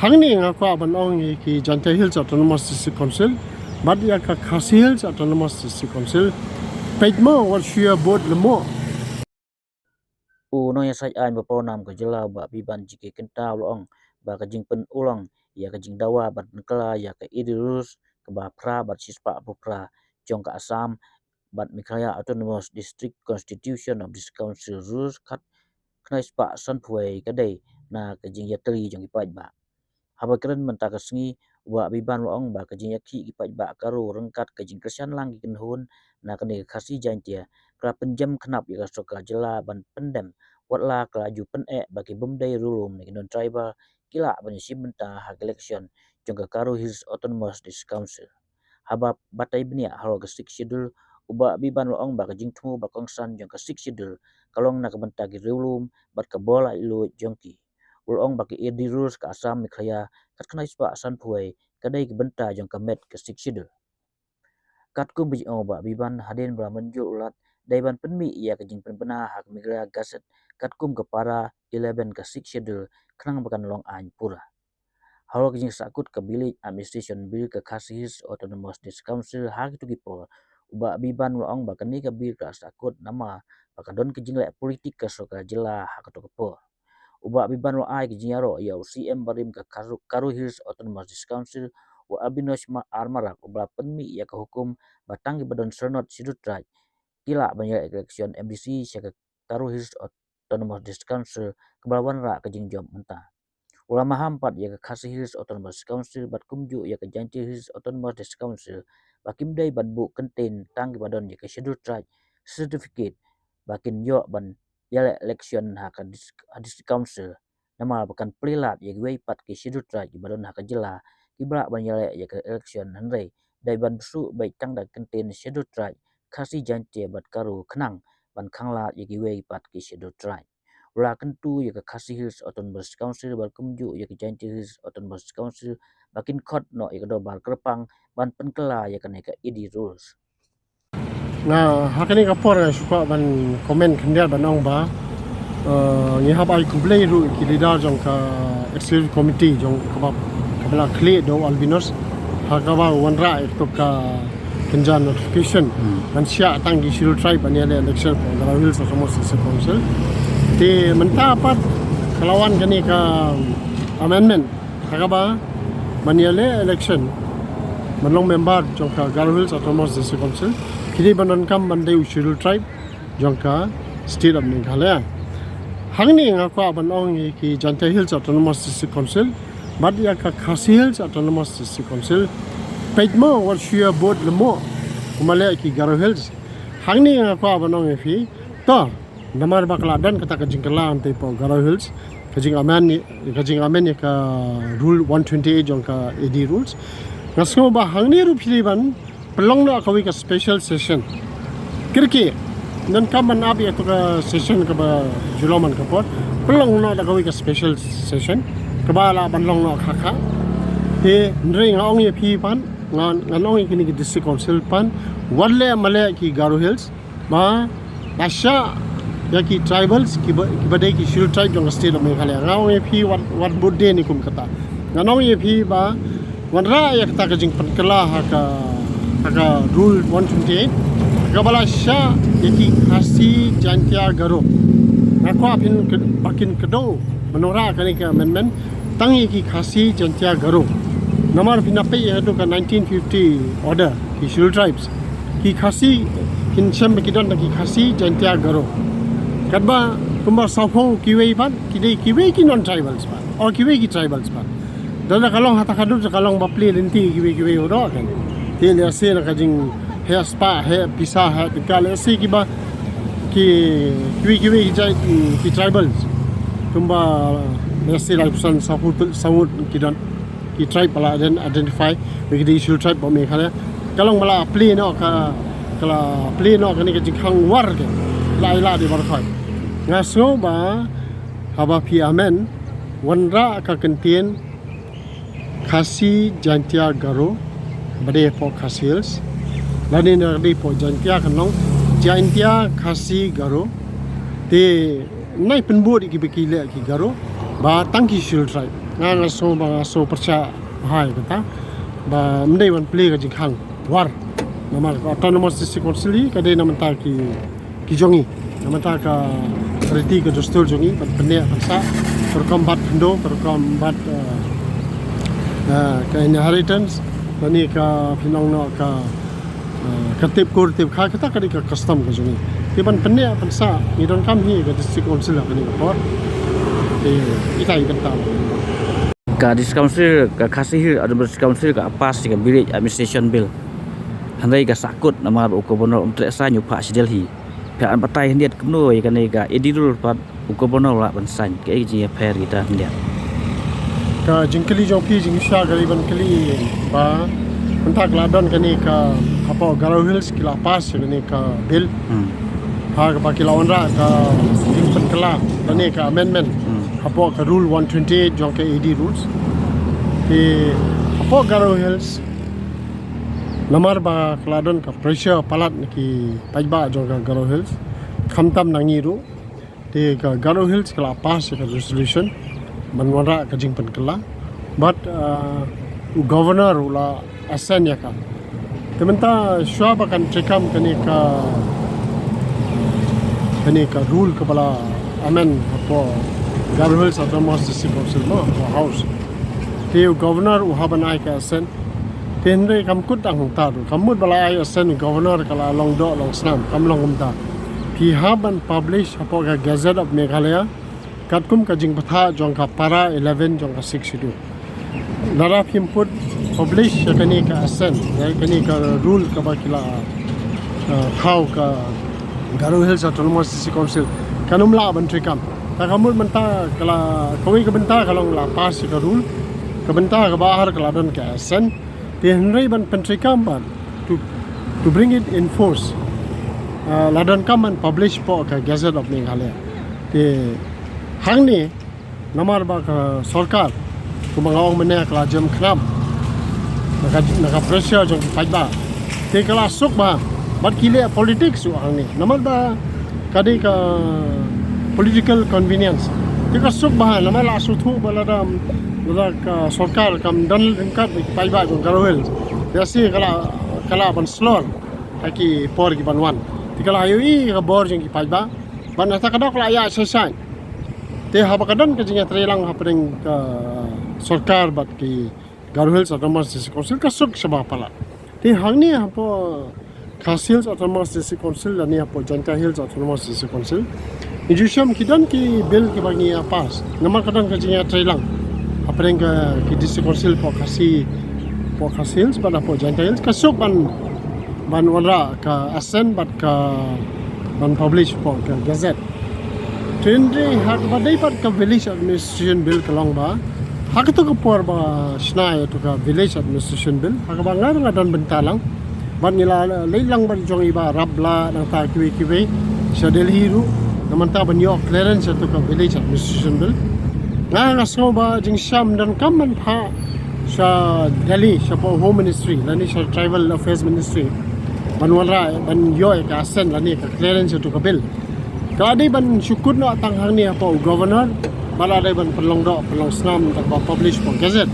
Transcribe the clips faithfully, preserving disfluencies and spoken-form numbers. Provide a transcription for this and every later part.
Hangne nga kwah ban ong ïa ki Jaintia Hills Autonomous District Council bad ïa ka Khasi Hills Autonomous District Council, peit mo wat shu ïa bud lemo. U nongïasaid aiñ ba pawnam ka jylla u Bah Biban G K Kynta u la ong ba ka jingpynurlong ïa ka jingdawa ban pynkylla ïa ka A D Rules kaba phra bad shispah phew phra jong ka Assam bad Meghalaya Autonomous District Constitution of this Council Rules khatkhyndai spah sanphew wei ka dei na ka jingïatylli jong ki paidbah. Haba kren mynta ka sngi, u Bah Biban u la ong ba ka jingïakhih ki paidbah Garo ryngkat ka jingkyrshan lang ki kynhun na kane ka Khasi Jaintia ka la pynjem khnap ïa ka sorkar jylla ban pyndem, watla ka la ju pyneh ba ki bym dei riewlum ne ki non-tribal ki lah ban ïashim bynta ha ka election jong ka Garo Hills Autonomous District Council. Haba batai bniah halor ka Sixth Schedule, u Bah Biban u la ong ba ka jingthmu ba kongsan jong ka Sixth Schedule ka long na ka bynta ki riewlum bad ka bor laitluid jong ki. U la ong ba ki A D Rules ka Assam, Meghalaya khatkhyndai spah sanphew wei ka dei ka bynta jong ka met ka Sixth Schedule. Katkum ba jong u Bah Biban, hadien ba la mynjur u Lat, dei ban pynmih ïa ka jingpynbna ha ka Meghalaya Gazette katkum ka para eleven ka Sixth Schedule khnang ba kan long aiñ pura. Halor ka jingsahkut ka Village Administration Bill ka Khasi Hills Autonomous District Council ha kito ki por, u Bah Biban u la ong ba kane ka bill ka la sahkut namar ba ka don ka jingleh politik ka sorkar jylla ha kato ka por. U Bah Biban u la ai ka jingïaroh ïa u C M barim ka Garo, Garo Hills Autonomous District Council, u Albinosh Ma-, R Marak, uba la pynmih ïa ka hukum ba tang kiba don syrnod Scheduled Tribe ki lah ban ïaleh election M D C sha ka Garo Hills Autonomous District Council kaba la wanrah ka jingjop mynta. U la maham pat ïa ka Khasi Hills Autonomous District Council bad kumjuh ïa ka Jaintia Hills Autonomous District Council ba kim dei ban buh kyntien tang kiba don ïa ka Scheduled Tribe certificate ba kin ïoh ban ïaleh election ha ka dis-, ha District Council. Namar ba kan plie lad ïa kiwei pat ki Scheduled Tribe kiba don ha ka jylla kiba lah ban ïaleh ïa ka election, hynrei dei ban bsuh beit tang da kyntien Scheduled Tribe Khasi, Jaintia bad Garo khnang ban khanglad ïa kiwei pat ki Scheduled Tribe. U la kyntu ïa ka Khasi Hills Autonomous Council bad kumjuh ïa ka Jaintia Hills Autonomous Council ba kin khot noh ïa ka dorbar kyrpang ban pynkylla ïa kane ka A D Rules. Nga, ha kane ka por nga shu kwah ban comment khyndiat ban ong ba, eh, ngi hap ai khublei ruh ïa ki leader jong ka executive committee jong kaba, kaba la khlieh da u Albinosh ha kaba u wanrah ïa kato ka kynja notification. Hmm. Ban shah tang ki Scheduled Tribe ban ïaleh election for Garo Hills Autonomous District Council. Te mynta pat ka la wan kane ka amendment ha kaba ban ïaleh election ban long member jong ka Garo Hills Autonomous District Council, ki dei ban donkam ban dei u Scheduled Tribe jong ka State of Meghalaya. Hangne nga kwah ban ong ïa ki Jaintia Hills Autonomous District Council bad ïa ka Khasi Hills Autonomous District Council, peit mo wat shu ïa bud lemo kumba leh ki Garo Hills. Hangne nga kwah ban ong ïa phi, to, namar ba ka la don kata ka jingkylla hangtei hapoh Garo Hills, ka jing amend, ka jing amend ïa ka Rule one twenty-eight jong ka A D Rules. Nga sngew ba hangne ruh phi dei ban pynlong noh kawei ka special session. Kyrkieh, donkam ban ap ïa kato ka session kaba ju long man ka por. Pynlong noh da kawei ka special session kaba lah ban long noh kha kha. Te hynrei nga ong ïa phi pat, nga, ngan ong ïa kine ki District Council pat, wat leh ma leh ki Garo Hills, ba la shah ïa ki tribals kiba, kiba dei ki Scheduled Tribe jong ka State of Meghalaya. Nga ong ïa phi wat, wat bud de ne kum kata. Nga ong ïa phi ba wanrah ïa kata ka jingpynkylla ha ka, ha ka Rule one twenty-eight kaba la shah ïa ki Khasi, Jaintia, Garo. Nga kwah phin kyn-, ba kin kdew ban wanrah kane ka amendment tang ïa ki Khasi, Jaintia, Garo. Namar phin ïa peit ïa kato ka nineteen fifty order, ki Scheduled Tribes, ki Khasi kin shem ba ki don da ki Khasi, Jaintia, Garo. Katba kumba sawphew kiwei pat ki dei kiwei ki non-tribals pat, o kiwei ki tribals pat. Da, da ka long hata ka dur da ka long ba plie lynti kiwei kiwei u doh kan. Te lehse na ka jing heh spah, heh pisa, heh tyngka, lehse kiba ki, kiwei kiwei ki jait, ki tribals. Kumba lehse laiphew san, sawphew, saw ngut ki don, ki tribe ba la ident-, identify ba ki dei Scheduled Tribe ba Meghalaya. Ka long ba la plie noh ka, ka la plie noh kane ka jingkhang war ka la ïa la dei baroh. Nga sngew ba haba phi amend, wanrah ka kyntien Khasi, Jaintia, Garo ba dei hapoh Khasi Hills, lane na dei hapoh Jaintia kan long Jaintia, Khasi, Garo. Te nai pynbud ïa kiba ki leh ki Garo ba tang ki Scheduled Tribe. Nga nga sngew ba nga sngew pyrshah bha ïa kata. Ba ym dei ban plie ka jingkhang war. Namar ka Autonomous District Council hi ka dei na bynta ki ki jong ngi. Na bynta ka riti ka dustur jong ngi, ban pynneh pynsah, ka rukom bat khyndew, ka rukom bat, eh, eh, ka inheritance, lane ka phin ong noh ka, eh, ka tip kur tip kha, kata ka dei ka custom ka jong ngi. Te ban pynneh pynsah, ngi donkam hi ka District Council ha kane ka por. Te ita i bynta. Ka District Council, ka Khasi Hills Autonomous District Council ka pass ïa ka Village Administration Bill. Hynrei ka sahkut namar u Governor um treh sa ñiuh phah shi Delhi. Phi an batai hyndiat kumno ïa kane ka A D rule pat u Governor u lah ban sign, kaei ka jingïapher kita hyndiat? Ka jingkylli jong phi jingshisha ka dei ban kylli ba mynta ka la don kane ka, hapoh Garo Hills ki la pass ïa kane ka bill. Hmm. Ha kaba ki la wanrah ka jingpynkylla kane ka amendment. Hmm. Hapoh ka rule one twenty-eight jong ka A D rules. Te hapoh Garo Hills namar ba ka la don ka pressure palat na ki paidbah jong ka Garo Hills, khamtam na ngi ruh. Te ka Garo Hills ka la pass ïa ka resolution ban wanrah ka jingpynkylla. But, uh, u Governor u la assent ïa ka. Te mynta shuwa ba kan treikam kane ka, kane ka rule kaba la amend hapoh Garo Hills Autonomous District Council mo, hapoh House. Te u Governor u hap ban ai ka assent. Te hynrei kam kut tang hangta ruh. Kam mut ba la ai assent u Governor ka la long doh long snam, kam long kumta. Ki hap ban publish hapoh ka Gazette of Meghalaya katkum ka jingbthah jong ka para eleven jong ka Sixth Schedule. Lada phim put publish ïa kane ka assent, ïa kane ka rule kaba ki la, uh, thaw ka Garo Hills Autonomous District Council, kan ym lah ban treikam. Te ka mut mynta ka la, kawei ka bynta ka long la pass ïa ka rule, ka bynta kaba ar ka la don ka assent. Te hynrei ban pyntreikam bad to, to bring it in force, uh, la donkam ban publish hapoh ka Gazette of Meghalaya. Te hangne namar ba ka sorkar, kumba nga ong mynne, ka la jem khnam na ka, na ka pressure jong ki paidbah. Te ka la suk bha bad ki leh politics ruh hangne. Namar ba ka dei ka political convenience. Te ka suk bha namar la sngewthuh ba lada, lada ka sorkar kam don ryngkat bad ki paidbah jong Garo Hills, te lehse ka la, ka lah ban slur ha ki por ki ban wan. Te ka la ïohi ka bor jong ki paidbah. Bad na kata ka daw ka la ïaid shai shai. Te haba ka don ka jingïatreilang hapdeng ka sorkar bad ki Garo Hills Autonomous District Council, ka suk shibun palat. Te hangne hapoh Khasi Hills Autonomous District Council lane hapoh Jaintia Hills Autonomous District Council, ngi ju shem ki don ki bill kiba ngi ïa pass. Namar ka don ka jingïatreilang hapdeng ka, ki District Council hapoh Khasi, hapoh Khasi Hills bad hapoh Jaintia Hills, ka suk ban, ban wanrah ka assent bad ka ban publish hapoh ka Gazette. Te hynrei ha kaba dei pat ka Village Administration Bill ka long ba ha kato ka por ba shna ïa kato ka Village Administration Bill, ha kaba nga ruh nga don bynta lang bad ngi la leit lang bad jong i Bah Rablah nangta kiwei kiwei sha Delhi ruh, namar ban ïoh clearance ïa kato ka Village Administration Bill. Nga nga sngew ba jingshisha ym donkam ban phah sha Delhi, shapoh Home Ministry lane sha Tribal Affairs Ministry ban wanrah, ban ïoh ïa ka assent lane ka clearance ïa kato ka bill. Ka la dei ban shu kut noh tang hangne hapoh u Governor, ba la dei ban pynlong doh pynlong snam, tang ba publish hapoh Gazette.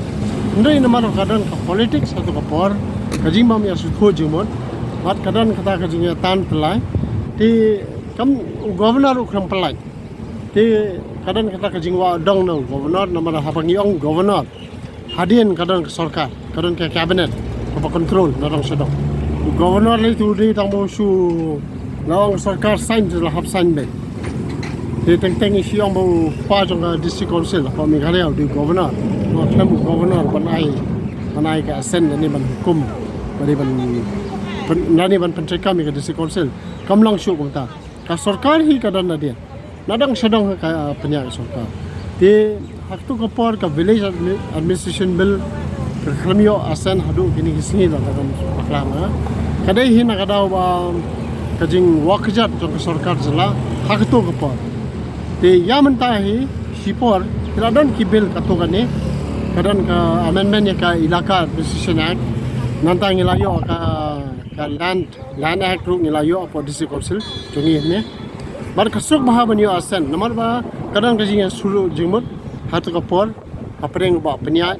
Hynrei namar ka don ka politics ha kato ka por, ka jingbym ïasngewthuh jingmut, bad ka don kata ka jingïatan tyllai. Te kam u Governor u khlem pynlait. Te ka don kata ka jingwah dong na u Governor, namar haba ngi ong Governor, hadien ka don ka sorkar, ka don ka cabinet kaba control na dong sha dong. U Governor lei tu dei tang ba u shu la ong sorkar sign, te la hap sign beit. Te teng teng i shu ong ba u kpa jong ka District Council hapoh Meghalaya u dei u Governor. Ba khlem u Governor ban ai, ban ai ka assent lane ban hukum, lane ban, lane ban pyntreikam ïa ka District Council. Kam long shuh kumta. Ka sorkar hi ka don hadien. Na dong sha dong ka, ah, pynïaid sorkar. Te ha kato ka por ka Village Admi-, Administration Bill ka khlem ïoh assent haduh kine ki sngi, la ka dang bakla ma. Ka dei hi na ka daw ba ka jingwah kjat jong ka sorkar jylla ha kato ka por. Te ïa mynta hi shipor ki la don ki bill kato kane, ka don ka amendment ïa ka Elaka Administration Act. Nangta ngi la ïoh ka, ka Land Land Act ruh ngi la ïoh hapoh District Council jong ngi ne. Bad ka suk bha ban ïoh assent namar ba ka don ka jingïasngewthuh jingmut ha kato ka por. hapdeng ba pynïaid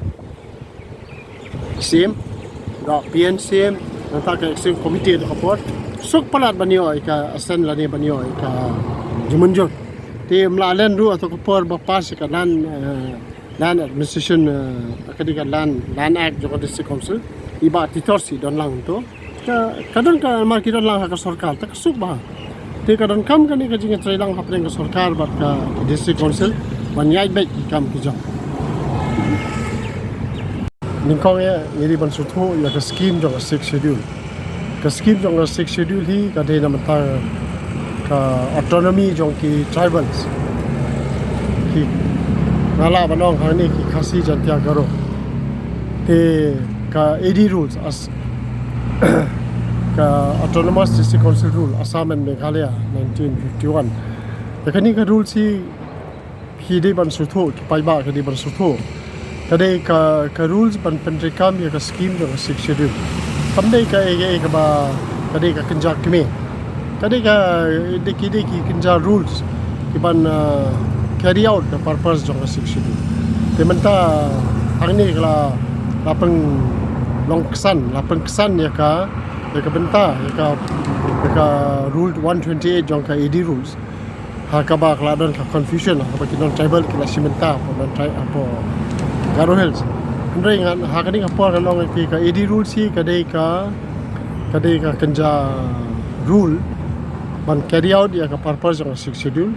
siem, ba pynïaid siem, nangta ka executive committee da ka por suk palat ban ïoh ïa ka assent lane ban ïoh ïa ka jingmynjur. Te ym lah len ruh ha ka por ba pass ïa ka land, eh, land administration, eh, ka dei ka land, land act jong ka district council, i Bah Titor Sih don lang to. Ka, ka don ka, mar ki don lang ha ka sorkar, te ka suk bha. Te ka donkam kane ka jingïatreilang hapdeng ka sorkar bad ka district council ban ïaid beit ki kam ki jam. Nyngkong ïa, ngi dei ban sngewthuh ïa ka scheme jong ka Sixth Schedule. Ka scheme jong ka Sixth Schedule hi ka dei na bynta ka autonomy jong ki tribals. Ki, nga lah ban ong hangne ki Khasi, Jaintia, Garo. Te ka A D rules, as ka Autonomous District Council Rule, Assam and Meghalaya, nineteen fifty-one. Ïa kane ka rules hi ki dei ban sngewthuh, ki paidbah ki dei ban sngewthuh. Ka dei ka, ka rules ban pyntreikam ïa ka scheme jong ka Sixth Schedule. Kam dei kaei kaei kaba, ka dei ka kynja kmie. Ka dei ka, dei ki, dei ki kynja rules ki ban, uh, carry out the purpose jong ka Sixth Schedule. Te mynta hangne ka la, la pynlong ksan, la pynksan ïa ka, ïa ka bynta, ïa ka, ïa ka rule one twenty-eight jong ka A D rules. Ha kaba ka la don ka confusion, ha kaba ki non-tribal ki la shim bynta hapoh non-tri-, hapoh Garo Hills. Hynrei ngan, ha kane ka por ngan ong ïa phi, ka A D rules hi ka dei ka, ka dei ka kynja rule ban carry out ïa ka purpose jong ka Sixth Schedule.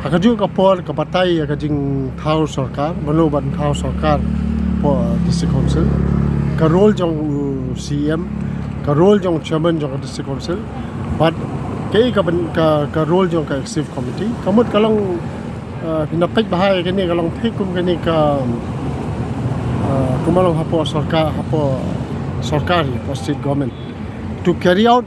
Ha kajuh ka por ka batai ïa ka jingthaw sorkar, mano ban thaw sorkar hapoh district council. Ka role jong u C E M, ka role jong chairman jong ka district council. Bad kaei ka byn-, ka, ka role jong ka executive committee. Ka mut ka long, uh, phin da peit bha ïa kane, ka long peit kum kane ka, uh, kum ka long hapoh sorkar, hapoh sorkar, hapoh state government. To carry out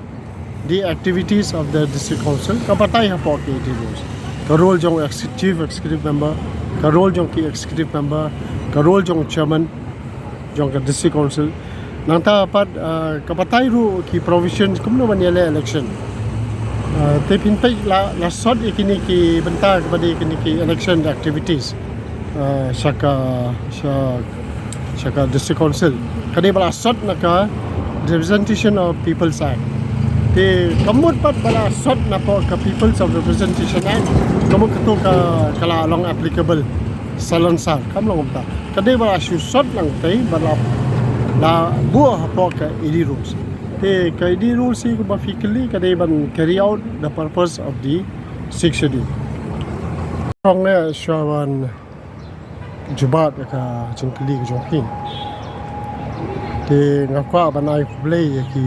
the activities of the district council, ka batai hapoh ki A D rules. Ka role jong ex-, chief executive member, ka role jong ki executive member, ka role jong chairman jong ka district council. Nangta pat, uh, ka batai ruh ki provisions kumno ban ïaleh election. Uh, te phin peit la, la sot ïa kine ki bynta kaba dei kine ki election activities. Uh, sha ka, sha, sha ka district council. Ka dei ba la sot na ka Representation of People's Act. Te ka mut pat ba la sot napoh ka People's of Representation Act, ka mut kato ka, ka la long applicable. Salonsar, kam long kumta. Ka dei ba la shu sot nangtei, ba la, la buh hapoh ka A D rules. Te ka A D rules hi kumba phi kylli ka dei ban carry out the purpose of the Sixth Schedule. Kong ne shuwa ban jubab ïa ka jingkylli ka jong phi. Te nga kwah ban ai khublei ïa ki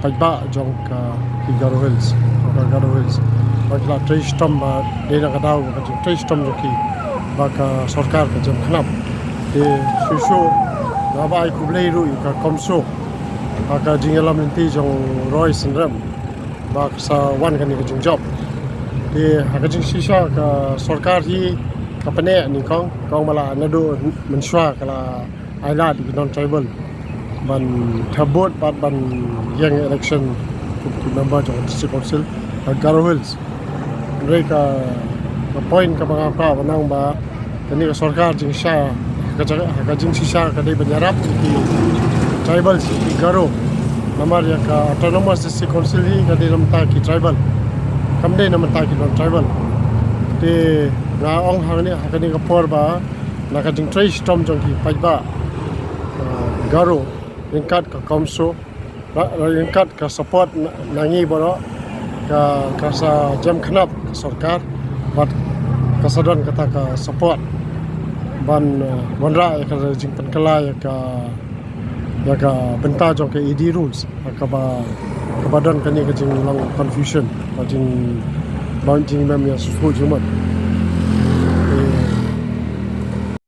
paidbah jong ka, ki Garo Hills, ka Garo Hills. Ba ki la trei shitom, ba dei na ka daw ka jingtrei shitom jong ki ba ka sorkar ka jem khnap. Te shuh shuh nga ba ai khublei ruh ïa ka CoMSO ha ka jingïalam lynti jong u Roy Synrem ba ka sa wan kane ka jingjop. Te ha ka jingshisha ka sorkar hi ka pyneh nyngkong, kong ba la naduh mynshuwa ka la ai lad ïa ki non-tribal ban thep vote bad ban ïeng election kum ki member jong district council ha Garo Hills. Hynrei ka, ka point kaba nga kwah ban ong ba kane ka sorkar jingshisha, ka jaka, ka jingshisha ka dei ban ïarap ïa ki tribal, ïa ki Garo. Namar ïa ka Autonomous District Council hi ka dei na bynta ki tribal, kam dei na bynta ki non-tribal. Te nga ong hangne ha kane ka por ba na ka jingtrei shitom jong ki paidbah, uh, Garo ryngkat ka CoMSO, ryngkat ka support na, na ngi baroh, ka, ka sa jem khnap ka sorkar bad ka sa don kata ka support ban, uh, wanrah ïa ka jingpynkylla ïa ka, ïa ka bynta jong ka A D rules. Kaba, kaba don kane ka jinglong confusion, ka jing, ba jingmem ïa shuh shuh jingmut.